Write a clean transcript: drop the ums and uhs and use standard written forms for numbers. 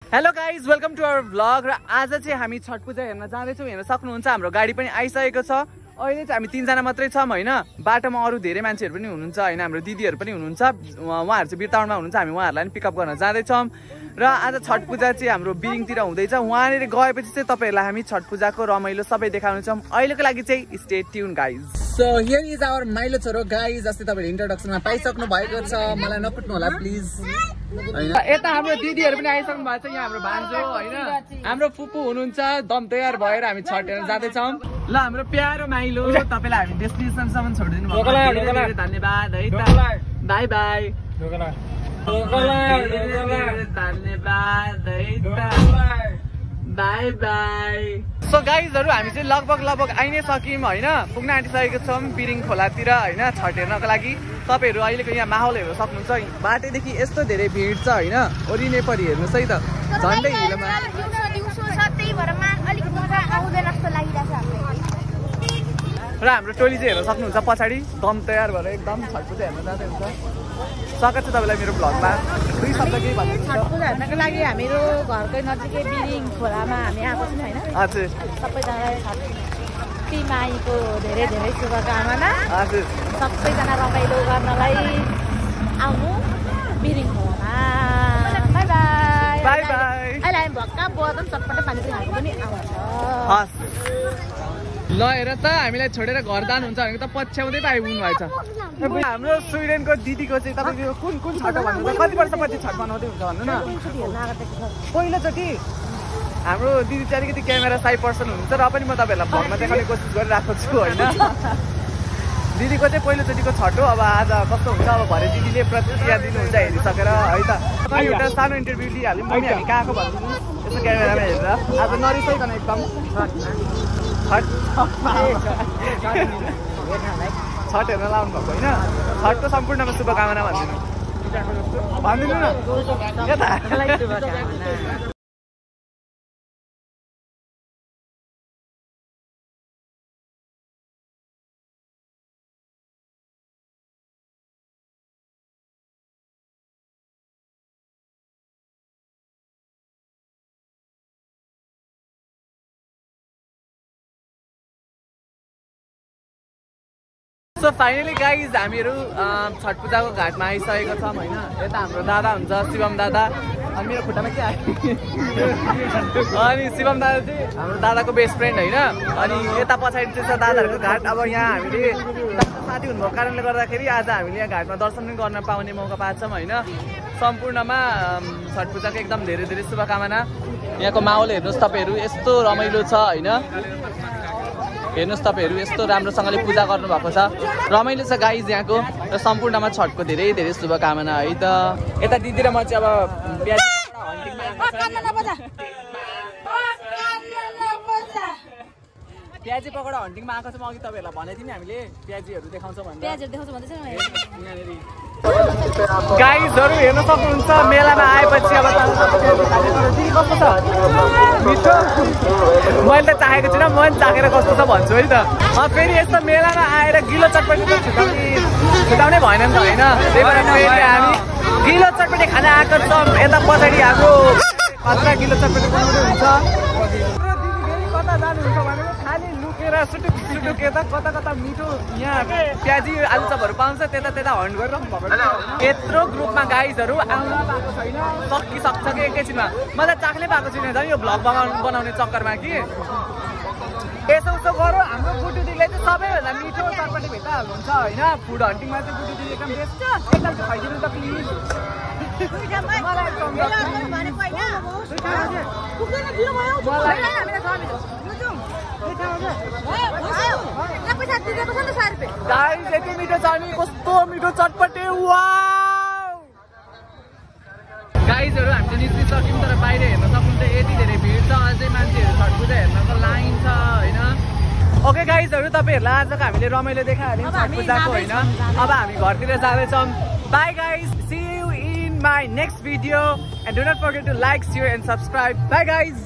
Hello guys welcome to our vlog र आज चाहिँ हामी छठ पूजा हेर्न जाँदैछौँ। हेर्न सक्नुहुन्छ हाम्रो गाडी पनि आइसकेको छ। अहिले चाहिँ हामी 3 जना मात्रै छौँ हैन। बाटोमा अरू धेरै मान्छेहरू पनि हुनुहुन्छ हैन। हाम्रो दिदीहरू पनि हुनुहुन्छ, उहाँहरू चाहिँ बिरताउनमा हुनुहुन्छ। हामी उहाँहरूलाई पनि पिकअप गर्न जाँदैछौँ र आज छठ पूजा चाहिँ हाम्रो बिरिङतिर हुँदैछ। उहाँनिर गएपछि चाहिँ तपाईहरुलाई हामी छठ पूजाको रमाइलो सबै देखाउनेछौँ। अहिलेको लागि चाहिँ stay tuned guys. So here is our माइलो छोरो गाइज। जस्तै तपाईहरु इन्ट्रोडक्सनमा पाइसक्नु भएको छ, मलाई नकुट्नु होला प्लिज हैन। यता हाम्रो दिदीहरू पनि आइसक्नु भएको छ। यहाँ हाम्रो भान्जो हैन, हाम्रो फुपू हुनुहुन्छ। दम तयार भएर हामी छठ हेर्न जाँदैछौँ। ल हाम्रो प्यारो माइलो, तपाईलाई हामी डेस्टिनेसनसम्म छोडिदिनु भएको छ। धन्यवाद है त। By by. धन्यवाद है त। By by. सो गाइजहरु हामी चाहिँ लगभग आइ नै सक्यौँ हैन। पुग्न आँटिसकेको छौँ बिरिङ खोलातिर हैन छठ हेर्नको लागि। तपाईहरु अहिलेको यहाँ माहौल हेर्न सक्नुहुन्छ। बाटैदेखि यस्तो धेरै भिड छ हैन। ओरिने परि हेर्नुस् है त, झन्डै हिलोमा। र हाम्रो टोली चाहिँ हेर्न सक्नुहुन्छ पछाडि दम तयार भएर एकदम छठ पूजा हेर्न जाँदै हुन्छ। स्वागत छ तपाईँलाई मेरो भ्लगमा। दुई शब्द केही भन्नु। छठ पूजा हेर्नको लागि हामीहरू घरकै नजिकै बिरिङ खोलामा हामी आएको छौँ हैन। हजुर सबैजनालाई छठी माईको धेरै धेरै शुभकामना। हजुर सबैजना रमाइलो गर्नलाई आउनु बिरिङ खोलामा। By by. By by. अहिले हामी भक्का बोतल चटपटे पानी पनि खानु पनि आउँछ। हस् ल हेर त, हामीलाई छोडेर घर जानु हुन्छ भनेको त पछ्याउँदै त आइपुग्नु भएछ। हाम्रो स्विडेनको दिदीको चाहिँ तपाईँको कुन छठ भन्नुहुन्छ? कति वर्षपछि छठ मनाउँदै हुन्छ भन्नु न। पहिलोचोटि हाम्रो दिदी चाहिँ अलिकति क्यामेरा साई पर्सन हुनुहुन्छ र पनि म तपाईँहरूलाई भ्लगमा देखाउने कोसिस गरिरहेको छु होइन। दिदीको चाहिँ पहिलोचोटिको छठ हो। अब आज कस्तो हुन्छ अब भरे दिदीले प्रतिक्रिया दिनुहुन्छ हेरिसकेर है त। एउटा सानो इन्टरभ्यू दिइहाल्यौँ पनि हामी कहाँको भनिदिनु यसो क्यामेरामा हेरेर। आज नरिसाइकन एकदम छठ हेर्न लाउनु भएको होइन। छठको सम्पूर्णमा शुभकामना भनिदिनु न। सो फाइनली गाइज हामीहरू छठ पूजाको घाटमा आइसकेको छौँ होइन। यता हाम्रो दादा हुन्छ शिवम दादा। अनि मेरो खुट्टामा के आयो अनि शिवम दादा चाहिँ हाम्रो दादाको बेस्ट फ्रेन्ड होइन। अनि यता पछाडि चाहिँ छ दादाहरूको घाट। अब यहाँ हामीले साथी हुनुभएको कारणले गर्दाखेरि आज हामीले यहाँ घाटमा दर्शन पनि गर्न पाउने मौका पाएको छौँ होइन। सम्पूर्णमा छठ पूजाको एकदम धेरै धेरै शुभकामना। यहाँको माहौल हेर्नुहोस् तपाईँहरू, यस्तो रमाइलो छ होइन। हेर्नुहोस् तपाईँहरू यस्तो राम्रोसँगले पूजा गर्नुभएको छ, रमाइलो छ गाइज यहाँको। र सम्पूर्णमा छठको धेरै धेरै शुभकामना है त। यता दिदी र म चाहिँ अब प्याजी पकौडा हन्टिङमा आएको छौँ। अघि तपाईँहरूलाई भनेको थियौँ नि हामीले प्याजीहरू देखाउँछौँ भनेर। गाइजहरू हेर्न सक्नुहुन्छ मेलामा आएपछि अब कस्तो छ मिठो। मैले त चाहेको छुइनँ, मैले चाखेर कस्तो छ भन्छु है त। फेरि यस्तो मेलामा आएर गिलो चटपटी छुटाउनै भएन नि त होइन। त्यही भएर फेरि हामी गिलो चटपटी खान आएको छौँ। यता पछाडि हाम्रो खतरा गिलो चटपटी बनाउँदै हुन्छ। कता जानुहुन्छ भनेको खालि लुकेर सुटुक यता कता मिठो यहाँ प्याजी आलुचपहरू पाउँछ त्यता हन्ड गरिरहनु भएको। यत्रो ग्रुपमा गाइजहरू आउन पाएको छैन, सकिसक्छ कि एकैछिनमा। म त चाख्नै पाएको छुइनँ झन् यो भ्लग बनाउने चक्करमा कि। यसो उसो गरौँ। हाम्रो गुड्डु दिदीले चाहिँ सबैभन्दा मिठो चटपटी भेट्टा हाल्नुहुन्छ होइन। फुड हन्टिङमा चाहिँ गुड्डु दिदी एकदम बेस्ट। एकदम चाहिँ खाइदिनु त प्लिज। यति मिठो छ नि, कस्तो मिठो चटपटे। गाइजहरू हामी चाहिँ निस्किसक्यौँ तर बाहिर हेर्न सक्नुहुन्छ यति धेरै भिड छ। अझै मान्छेहरू छठ पूजा हेर्नको लाइन छ होइन। ओके गाइजहरू तपाईँहरूलाई आजको हामीले रमाइलो देखाइहाल्यौँ छठ पूजाको होइन। अब हामी घरतिर जाँदैछौँ। Bye guys, see you in my next video and do not forget to like, share and subscribe. Bye guys.